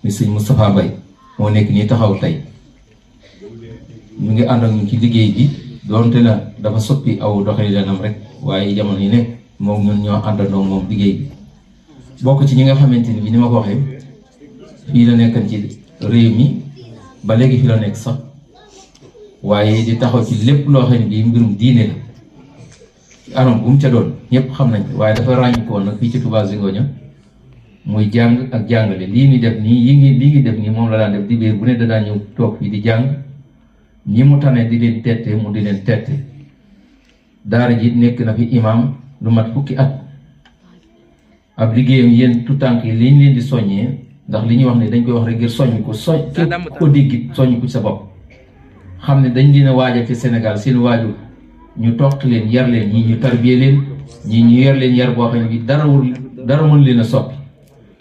ni sëñ Moustapha Mbaye moo nekk nii taxaw tey mu ngi ànd ak ñu ci liggéey bi doonte na dafa soppi aw doxalinam rek waaye jamono yi nekk moom ñun ñoo àndandoo moom liggéey bi bokk ci ñi nga xamante ni bi ni ma ko waxee fii la nekkan ci réew mi ba léegi fi la nekk sax waaye di taxaw ci lépp loo xam ne bii mbirum diine la ci anam bu mu ca doon ñëpp xam nañ waaye dafa ràññikoon nag fii ci Touba Zingonia muy jàng ak jàngale lii ngi def nii lii ngi def nii moom la daan def di biir bu ne da daan ñëw toog fii di jàng ñi mu tane di leen tette mu di leen tette daara ji nekk na fi imam lu mat fukki at ab liggéeyam yéen tout tànk yi liñ leen di soññee ndax li ñuy wax ne dañ koy wax rek ngir soññ ko képp ko déggit soññ ko ci sa bopp xam ne dañ leen a waajal ci Sénégal seen waajur ñu toq leen yar leen ñii ñu tarbiye leen ñii ñu yar leen yar boo xam ne bi dara mën leen a soppi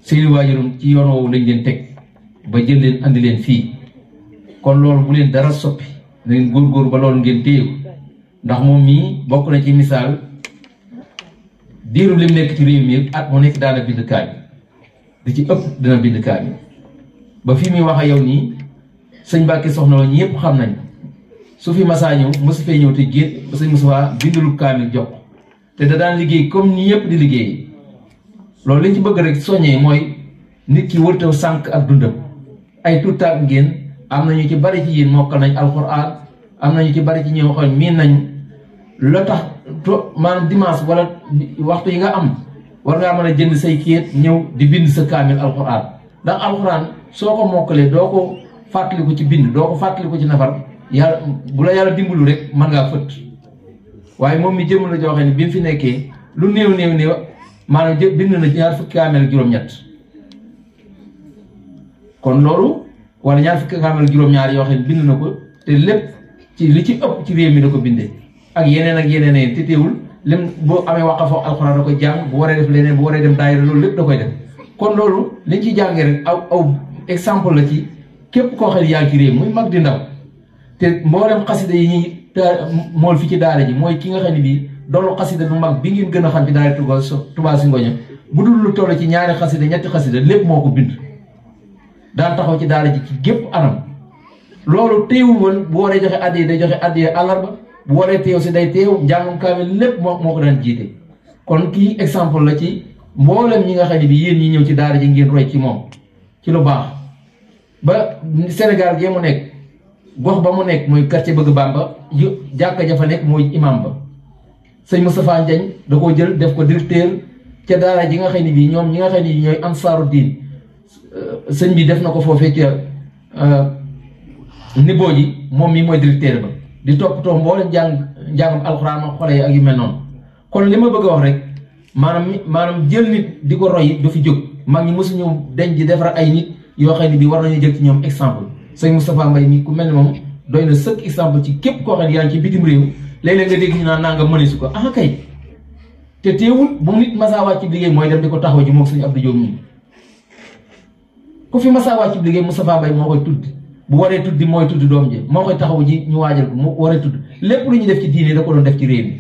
seeni waajurum ci yoon woowu lañ leen teg ba jël leen andi leen fii kon loolu bu leen dara soppi na ngeen góorgóor ba loolu ngeen téye ko ndax moom mii bokk na ci misaal diiru lim nekk ci réew mi yëpp at mu nekk daana bind kaamil di ci ëpp dina bind kaamil ba fi muy wax ak yow nii sëñ Mbàkke soxna la ñëpp xam nañ su fi masaa ñëw mosu fee ñëw te génn sëñ Moussa bindulu kaamil jox te da daan liggéey comme ni yëpp di liggéey loolu liñ ci bëgg rek soññee mooy nit ki wërtaw sànq ak dundam ay tuutaak ngeen am nañu ci bari ci yéen mokkal nañ alxuraan am nañu ci bari ci ñëw xool miin nañ la tax maanaam dimanche wala waxtu yi nga am war ngaa mën a jënd say kiyet ñëw di bind sa kaamil alxuraan ndax alxuraan soo ko mokkalee doo ko fàttaliku ci bind doo ko fàttaliku ci nafar yàlla bu la yàlla dimbalu rek mën ngaa fëtt waaye moom mi jëm la joxe ni bi mu fi nekkee lu néew maanaam bind na ñaar fukki kaamil ak juróom-ñett kon loolu wala ñaar fukki kaamil ak juróom-ñaar yoo xam ne bind na ko te lépp ci li ci ëpp ci réew mi da ko bindee ak yeneen te teewul lim boo amee waqafa alxuraan da koy jàng bu waree def leneen bu waree dem daayira loolu lépp da koy def kon loolu liñ ci jàngee rek aw exemple la ci képp koo xam ne yaa ngi ci réew muy mag di ndaw te mboolem xasida yi ñuy mool fi ci daara ji mooy ki nga xam ne bii doolu xasida bu mag bi ngeen gën a xam ci daara Touba Zingonia bu dul lu toll ci ñaari xasida ñetti xasida lépp moo ko bind daan taxaw ci daara ji ci gépp anam loolu teewul woon bu waree joxe addiya day joxe addiya àllarba bu waree teew si day teew njàngum kaamil lépp moo ko daan jiite kon kii exemple la ci mboolem ñi nga xam ne bi yéen ñi ñëw ci daara ji ngeen roy ci moom ci lu baax ba Sénégal gee mu nekk gox ba mu nekk mooy quartier bëgg Bamba jàkka ja fa nekk mooy imam ba sëñ Moustapha Ndiagne da koo jël def ko directeur ca daara ji nga xam ne bii ñoom ñi nga xam ne ñooy ansaaru diin sëñ bi def na ko foofee ca niveau ji moom mi mooy directeur ba di toppatoo mboolem njàngam alxuraan ak xale yi ak yu mel noonu kon li ma bëgg a wax rek maanaam jël nit di ko roy du fi jóg mag ñi mosuñu denc di defar ay nit yoo xam ne bii war nañu jël ci ñoom exemple sëñ Moustapha Mbaye mi ku mel ne moom doy na sëkk exemple ci képp koo xam ne yaa ngi ci bitim réew léeg-léeg nga dégg ñu naan nanga mëneesu ko ah kay te teewul bu nit masaa wàcc liggéey mooy dem di ko taxaw ji moom sëñ Abdou Diop ñi ku fi masaa wàcc liggéey Moustapha Mbaye moo koy tudd bu waree tuddi mooy tudd doom ji moo koy taxaw ji ñu waajal ko mu waree tudd lépp lu ñuy def ci diine da ko doon def ci réew mi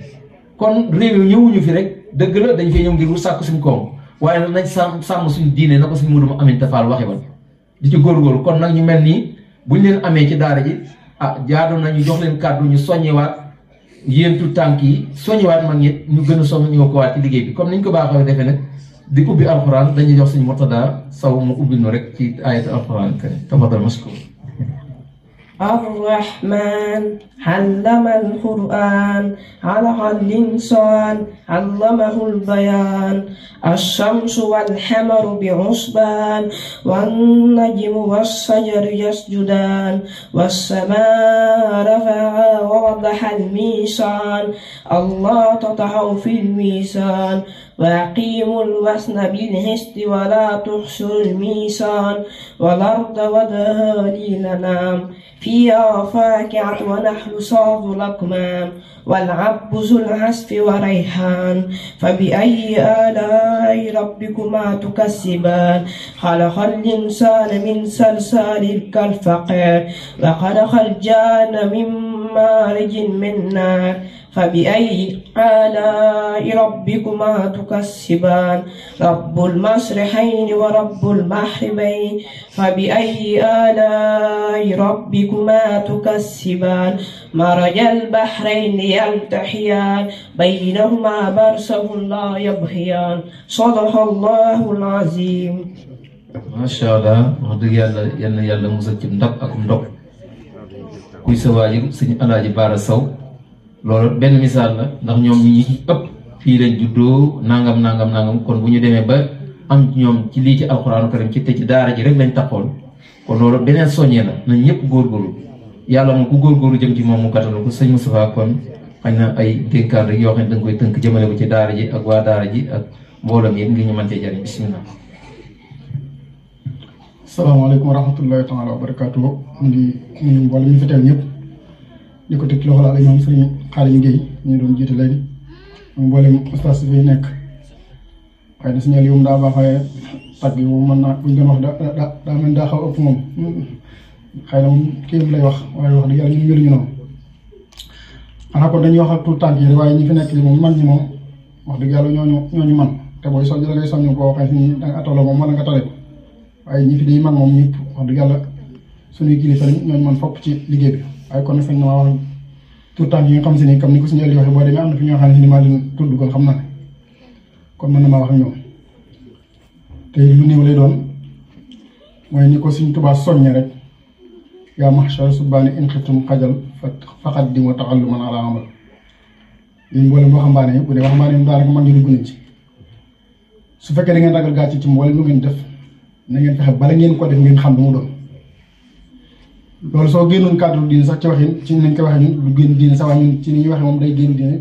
kon réew mi ñëwuñu fi rek dëgg la dañ fee ñëw ngir sàkk suñ koom waaye nañ sàmm suñ diine na ko suñ Mudu Aminta Fall waxe woon di ci góorgóorlu kon nag ñu mel nii buñ leen amee ci daara ji ah jaadu nañu jox leen kàddu ñu soññewaat yéen tout tànk yi soññewaat mag ñi ñu gën a soññoo ko waat ci liggéey bi comme niñ ko baaxoo defee nag di ubbi alxuraan dañuy jox suñ Murtada Saw mu ubbil nu rek ci ayat alxuraan karim tafadal mashkur الرحمن علم القرآن علق الإنسان علمه البيان الشمس والحمر بعصبان والنجم والشجر يسجدان والسماء رفعها ووضح الميزان الله تطغوا في الميزان وأقيموا الوزن بالقسط ولا تخسروا الميزان والأرض وضعها للأنام فيها فاكهة ونحل صاف الأكمام والعب ذو العصف وريحان فبأي آلاء ربكما تكذبان خلق الإنسان من صلصال كالفخار وخلق الجان من مارج من نار فبأي آلاء ربكما تكذبان رب المشرقين ورب المغربين فبأي آلاء ربكما تكذبان مرج البحرين يلتقيان بينهما برزخ لا يبغيان صدق الله العظيم. macha allah wax dëgg yàlla yal na yàlla musal ci ndab ak ndog kuy sa waajur sëñ Alaaji Baara Sow loolu benn misaal la ndax ñoom ñi ëpp fii lañ juddoo nangam kon bu ñu demee ba am ñoom ci lii ci alxuraanu karim ci te ci daara ji rek lañ taxoon kon loolu beneen soññee la na ñëpp góorgóorlu yàlla moom ku góorgóorlu jëm ci moom mu gàttalu ko sëñ Moustapha kon xañ na ay dénkaan rek yoo xam ne da nga koy tënk jëmale ko ci daara ji ak waa daara ji ak mbooloo mi ngir ñu mën cee jariñ bismillah. salaamaaleykum wa rahmatullahi taala wa barakaatu ñu ngi nuyu mboolem ñu fi teew ñëpp di ko teg ci loxo la imam Sëriñ Xaadim Géey ñu doon jiite léegi mboolem ustaas fi nekk waaye na signal yi moom daa baaxee tàgg yi moom mën naa buñ doon wax daa mel daa xaw ëpp moom xëy na moom kii lay wax waaye wax dëgg yàlla ñun meluñu noonu xanaa kon dañuy wax ak tout tànk yi rek waaye ñi fi nekk li moom mag ñi moom wax dëgg yàlla ñooñu man te booy soññ da ngay soññ boo waxee ni da nga attaloo moom wala nga tale ko waaye ñi fi day mag moom ñëpp wax dëgg yàlla suñuy kilifa ñooñu man fopp ci liggéey bi waaye kon nag sañ na maa wax tout temps yi nga xam si ni comme ni ko suñu ëllëg waxee boo demee am na fi ñoo xam ne si ni maa leen tudd kon xam naa ne kon mën na maa wax ak ñoom te lu néew lay doon mooy ni ko suñ Tuubaa soññe rek yaa mahshar subbaani in xiftum xajal faqaddimu taxalluman ala amal yéen mboolem waxambaane yi bu dee waxambaane yi daanaka mag ñi dugg nañ ci su fekkee da ngeen ragal gàcce ci mboolem lu ngeen def na ngeen fexe bala ngeen ko def ngeen xam lu mu doon loolu soo génnoon cadre diine sax ci waxin ci nañ ko waxee ñun lu génn diine sax waaye ñun ci ni ñuy waxee moom day génn diine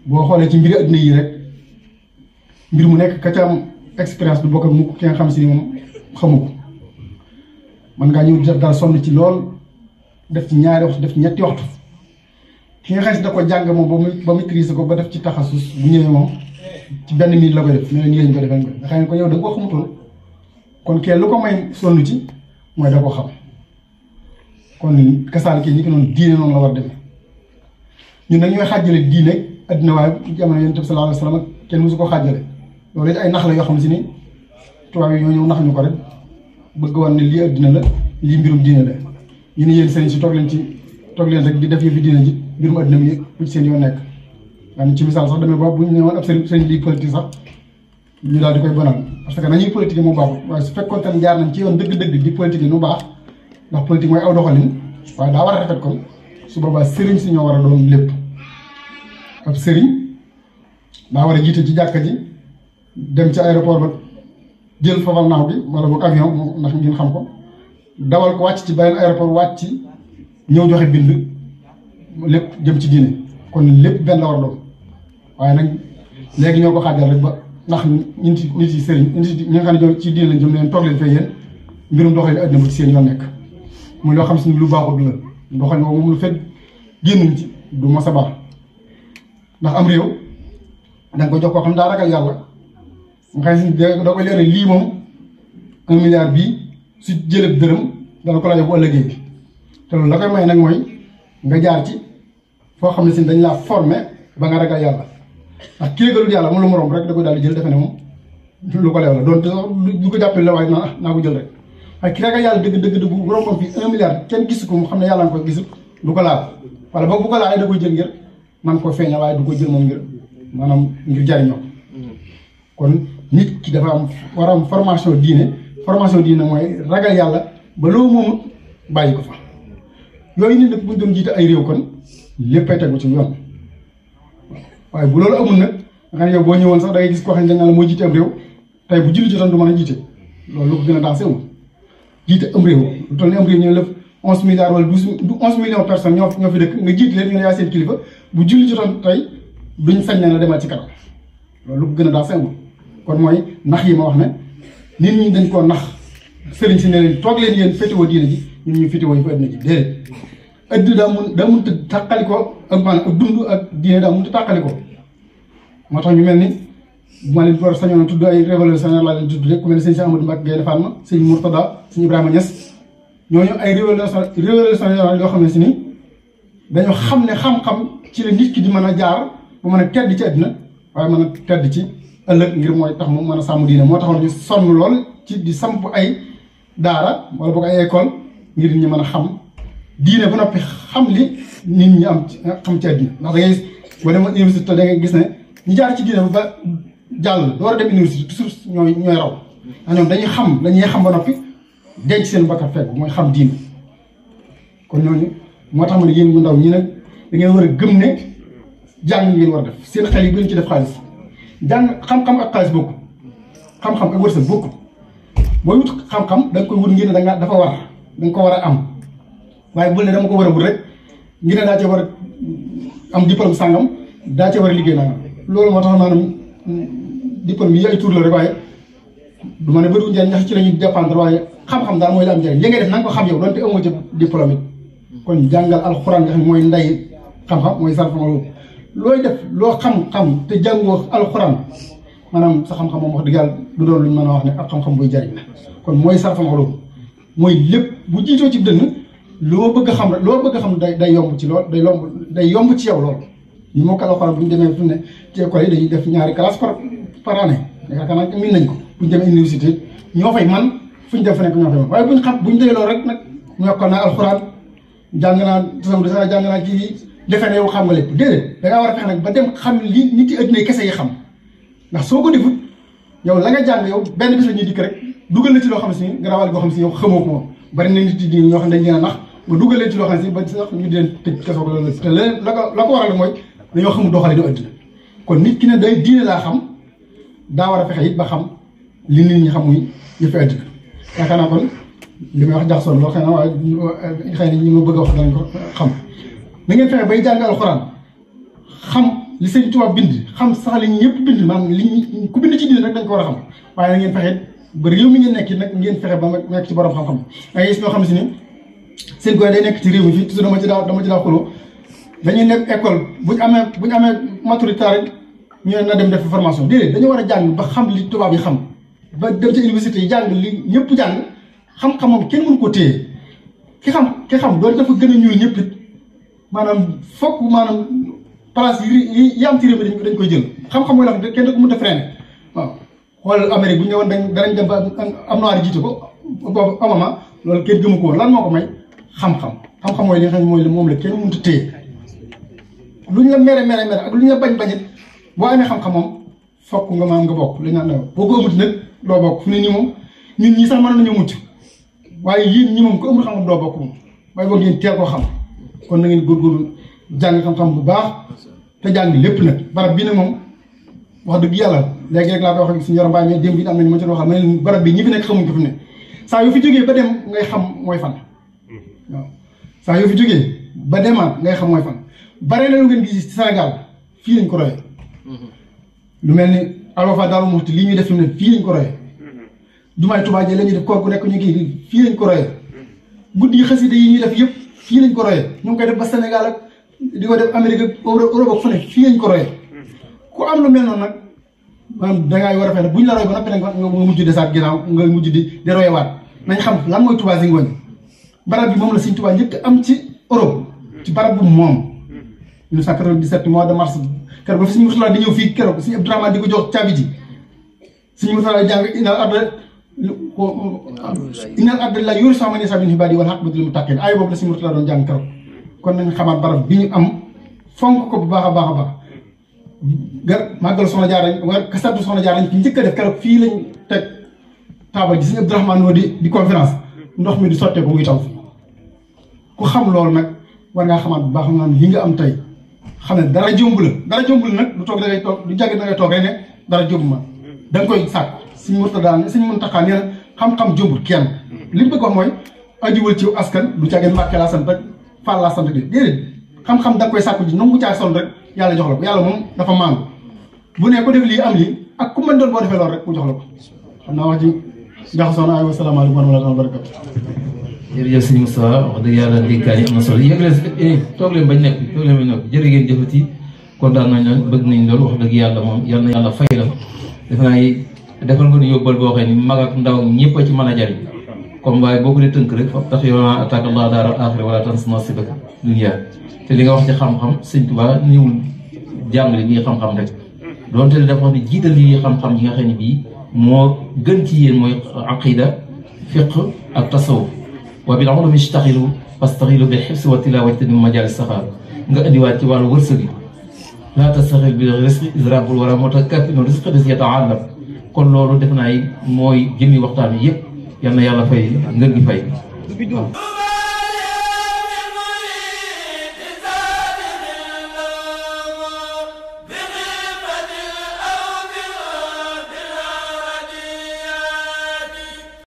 boo xoolee ci mbiri adduna yi rek mbir mu nekk ka ca am expérience du bokk ak mukk ki nga xam si ni moom xamu ko man ngaa ñëw def daal sonn ci lool def ci ñaari waxtu def ci ñetti waxtu ki nga xam si da ko jàng moom ba maîtriser ko ba def ci taxasus bu ñëwee moom ci benn minute la koy def mais nii lañ ko defee nga xam ne ko yow da nga ko xamutoon kon kee lu ko may sonn ci mooy da ko xam kon kasaal kii ñi ko noonu diine noonu la war a demee ñun nag ñooy xaajale diine addina waaye jamono yonent bi sallallahu alayhi wa sallam kenn musu ko xaajale loolu it ay nax la yoo xam si ni tubaab yi ñoo ñëw nax ñu ko rek bëgg woon ne lii addina la lii mbirum diine la ñu ne yéen sëriñ si toog leen rek di def yëfi diine ji mbirum addina bi bu ci seen yoon nekk waaye ci misaal sax demee ba bu ñu ne woon ab sëriñ lii politique sax ñu daal di koy bonal parce que nañuy politique mu baaxul waaye su fekkoon te jaar nañ ci yoon dëgg-dëgg di politique nu baax ndax politique mooy aw doxalin waaye daa war a rafet kon su boobaa sëriñ si ñoo war a doon lépp ab sëriñ daa war a jiite ci jàkka ji dem ci aéroport ba jël fafal naaw bi wala boog avion ndax ngeen xam ko dawal ko wàcc ci beneen aéroport wàcc ci ñëw joxe bind lépp jëm ci diine kon lépp benn la war a doon waaye nag léegi ñoo ko xaajal rek ba ndax nit yi sëriñ ñi nga xam ne ci diine lañ jëm leen toog leen fee yéen mbirum doxalin àddina bu ci seen yoon nekk muy loo xam si ni lu baaxut la doxalin boobu moom lu fekk génnuñ ci du mos a baax ndax am réew danga ko jox koo xam daa ragal yàlla nga xam si da koy leeral lii moom 1 milliard bii su jëleb dërëm dana ko laaj bu ëllëgee bi te loolu la koy may nag mooy nga jaar ci foo xam ne si dañ laa formé ba nga ragal yàlla ndax kii ragalul yàlla moom lu moroom rek da koy daal di jël defe ne moom lu ko leew la doon du ko jàppale la waaye naa ko jël rek waaye ki ragal yàlla dëgg bu romboon fii 1 milliard kenn gisu ko mu xam ne yàlla nga koy gisul du ko laal wala boog bu ko laalee da koy jël ngir man ko feeñal waaye du ko jël moom ngir maanaam ngir jariñoo kon nit ki dafa am war a am formation diine mooy ragal yàlla ba loo moomut bàyyi ko fa yooyu nit nag buñ doon jiite ay réew kon léppay tegu ci yoon waaye bu loolu amul nag nga xam ne yow boo ñëwoon sax da ngay gis koo xam ne dañ la moo jiite am réew tey bu julli jotoon du mën a jiite loolu lu ko gën a dansé amul jiite am réew lu toll ni am réew ñu ne lëf 11 milliards wala 11 millions personnes ñoo fi dëkk nga jiite leen ñu ne yaa seen kilifa bu julli jotoon tey duñ sañ ne la demal ci kanam loolu lu ko gën a dansé amul kon mooy nax yi ma wax ne nit ñi dañ koo nax sëriñ si ne leen toog leen yéen féetewoo diine ji ñun ñu féetewoo yi fa addina ji déedéet addina daa mun te tàqali ko ak maanaam ak dund ak diine daa mun te tàqali ko moo tax ñu mel ni bu ma leen war a sañoon tudd ay révolutionnaire laa leen tudd rek ku mel ni sëñ Amadou Mbacke Gaïndé Fatma sëñ Mourtada sëñ Ibrahima Niass ñooñu ay révolutionnaire yoo xam ne si ni dañoo xam ne xam-xam ci la nit ki di mën a jaar bu mën a tedd ci àddina waaye mën a tedd ci ëllëg ngir mooy tax mu mën a sàmm diine moo taxoon ñu sonn lool ci di samp ay daara wala boog ay école ngir ñu mën a xam diine ba noppi xam li nit ñi am xam ci àddina ndax da ngay boo demoon université da ngay gis ne ñu jaar ci diine ba jàll door a dem université toujours ñooy raw ndax ñoom dañuy xam dañuy xam ba noppi denc seen bakkat fekk mooy xam diine kon ñooñu moo tax ma ne yéen bu ndaw ñi nag da ngeen war a gëm ne jàng ngeen war a def seen xel yi bu leen ci def xaalis jàng xam-xam ak xaalis bokku xam-xam ak wërsëg bokku booy wut xam-xam da nga koy wut ngir ne dafa war da nga ko war a am waaye bul ne dama ko war a wut rek ngir ne daa cee war a am diplôme sàngam daa cee war a liggéey nangam loolu moo tax maanaam diplôme yi ay tur la rek waaye du ma ne bëriwul njëriñ ndax ci la ñuy dépendre waaye xam-xam daal mooy la am njëriñ li ngay def na nga ko xam yow doonte amoo ci diplôme it kon jàngal alxuraan nga xam ne mooy ndey xam-xam mooy sarfama loolu looy def loo xam-xam te jàngoo alxuraan maanaam sa xam-xam moom wax dëgg yàlla du doon luñ mën a wax ne ak xam-xam buy jariñ la kon mooy sarfama loolu mooy lépp bu jiitoo ci dënn loo bëgg a xam rek loo bëgg a xam day yomb ci lool day yomb ci yow loolu ñu moo ko alxuraan bu ñu demee fi ne ci école yi dañuy def ñaari classe par année yaakaar naa miin nañ ko bu ñu demee université ñoo fay man fu ñu def fa nekk ñoo fay man waaye buñ xam bu ñu déggee loolu rek nag ñokkal naa alxuraan jàng naa tasawuf jàng naa kii defe ne yow xam nga lépp déedéet da ngaa war a fexe nag ba dem xam li nit yi adduna kese yi xam ndax soo ko defut yow la nga jàng yow benn bis la ñuy dikk rek dugal la ci loo xam si nga rawal goo xam si yow xamoo ko moom bari na nit yi ñoo xam ne dañ leen a nax ba dugal leen ci loo xam si ba sax ñu di leen tëj kaso ko loolu te la ko waral mooy dañoo xamul doxale do adduna kon nit ki ne day diine laa xam daa war a fexe it ba xam li nit ñi xam muy yëfi adduna yaakaar naa kon li may wax jaxsoon loo xëy na waaye xëy na ñi ma bëgg a wax danañ ko xam na ngeen fexe bay jàng alxuraan xam li Sëñ Tuubaa bind xam sax li ñëpp bind maanaam li ku bind ci diine rek dañ ko war a xam waaye na ngeen fexe ba réew mi ngeen nekk nag ngeen fexe ba nekk ci borom xam-xam ay gis ñoo xam si ne seen koy day nekk ci réew mi fii toujours dama ci daa xuloo dañuy nekk école buñ amee maturité rek ñu ne na dem def formation déedéet dañu war a jàng ba xam li tubaab yi xam ba dem ci université yi jàng li ñëpp jàng xam-xam moom kenn mënu ko téye ki xam doon dafa gën a ñuul ñëpp it maanaam fokk maanaam place yi am ci réew mi dañ koy jël xam-xam mooy la xam kenn da ko mën a freiné waaw xool Amérique bu ñu ñëwoon danañ dem ba am noir jiite ko boobu amama loolu kenn gëmu ko woon lan moo ko may xam-xam mooy li nga xam ne mooy moom la kenn mënut a téye lu ñu la mere ak lu ñu la bañ-bañit boo amee xam-xam moom fokk nga maam nga bokk li ñu naan boo ko amuti nag doo bokk fu ne nii moom ñun ñii sax mën nañu mucc waaye yéen ñi moom ko amul xam-xam doo bokk moom waaye boog ngeen teel koo xam kon na ngeen góorgóorlu jàng xam-xam bu baax te jàng lépp nag barab bi nag moom wax dëgg yàlla léegi rek laa koy wax suñu yaram mbaay mais démb bi am nañu ma ci loo xam ne barab bi ñi fi nekk xamuñ ko fi ne saa yoo fi jógee ba dem ngay xam mooy fan waaw saa yoo fi jógee ba demaat ngay xam mooy fan bare na lu ngeen gis ci Sénégal fii lañ ko royee lu mel ni Alwafa Daaru Muxti lii ñuy def fi mu ne fii lañ ko royee jumaay Tuubaa ji la ñuy def koor gu nekk ñu kii fii lañ ko royee guddi yi xasida yi ñuy def yëpp fii lañ ko royee ñu ngi koy def ba Sénégal ak di ko def Amérique ak Europe ak fu ne fii lañ ko royee ku am lu mel noonu nag maanaam dangay war a fexe bu ñu la roy ba noppi nag nga mujj desaat ginnaaw nga mujj di royewaat nañ xam lan mooy Touba Zingoñ barab bi moom la Sëñ Tuubaa njëkk am ci Europe ci barab bu moom 1997 mois de mars keroog ba fi Sëñ Murtala di ñëw fii keroog Sëñ Abdourahmane di ko jox caabi ji Sëñ Murtala jàng innal arda lillahi yurithuha man yashaa min ibaadihi wal aaaqibatu lil muttaqiin ay boobu la Sëñ Murtala doon jàng keroog kon nañ xamaat barab bi ñu am fonk ko bu baax a baax a baax màggal soxna Jaara wala kasatu soxna Jaara lañ fi njëkk a def keroog fii lañ teg taabal ji Sëñ Abdourahmane woo di conférence ndox mi di sottee ko muy taw fi ku xam loolu nag war ngaa xamaat bu baax naan li nga am tey xam ne dara jomb la nag lu toog da ngay toog du jàgg da ngay toog rek ne dara jomb ma da nga koy sàkk Sëñ Murtadaa Sëñ Muntaxaa nee na xam-xam jombul kenn li mu bëgg wax mooy ajiwul ci askan du jàggeen Mbàkke laa sant rek Fall laa sant de déedéet xam-xam da nga koy sàkku ji nangu caa sol rek yàlla jox la ko yàlla moom dafa maandu bu ne ko def lii am lii ak ku mën doon boo defee loolu rek mu jox la ko xam naa wax ji jaxasoon ay wasalaamaaleykum wa rahmatullaahi wa barakaatu. jërëjëf sëñ Moustapha wax dëgg yàlla dénkaan yi am na solo yëg leen toog leen bañ nekk jërë ngeen jëfati kontaan nañ leen bëgg nañ loolu wax dëgg yàlla moom yal na yàlla fay la def naa defal nga nu yóbbal boo xam ne mag ak ndaw ñëpp a ci mën a jariñ comme waaye boo ko dee tënk rek fa tax yow naa attaque allah daaral axira wala tans nasibaka dunya te li nga wax ci xam-xam sëñ Tuubaa ñëwul jàngale bii xam-xam rek doonte ne dafa wax ne jiital yi xam-xam yi nga xam ne bii moo gën ci yéen mooy aqida fiq ak tasawuf wa bil ulumi istaxilu fastaxilu bil xifsi wa tilawati min majalis saxaar nga indiwaat ci wàllu wërsëg yi laa tastaxil bil risqi israbul wala moo tax kàppino risqi des yataallam kon loolu def naa mooy jëmi waxtaan yi yëpp yal na yàlla fay ngën gi fay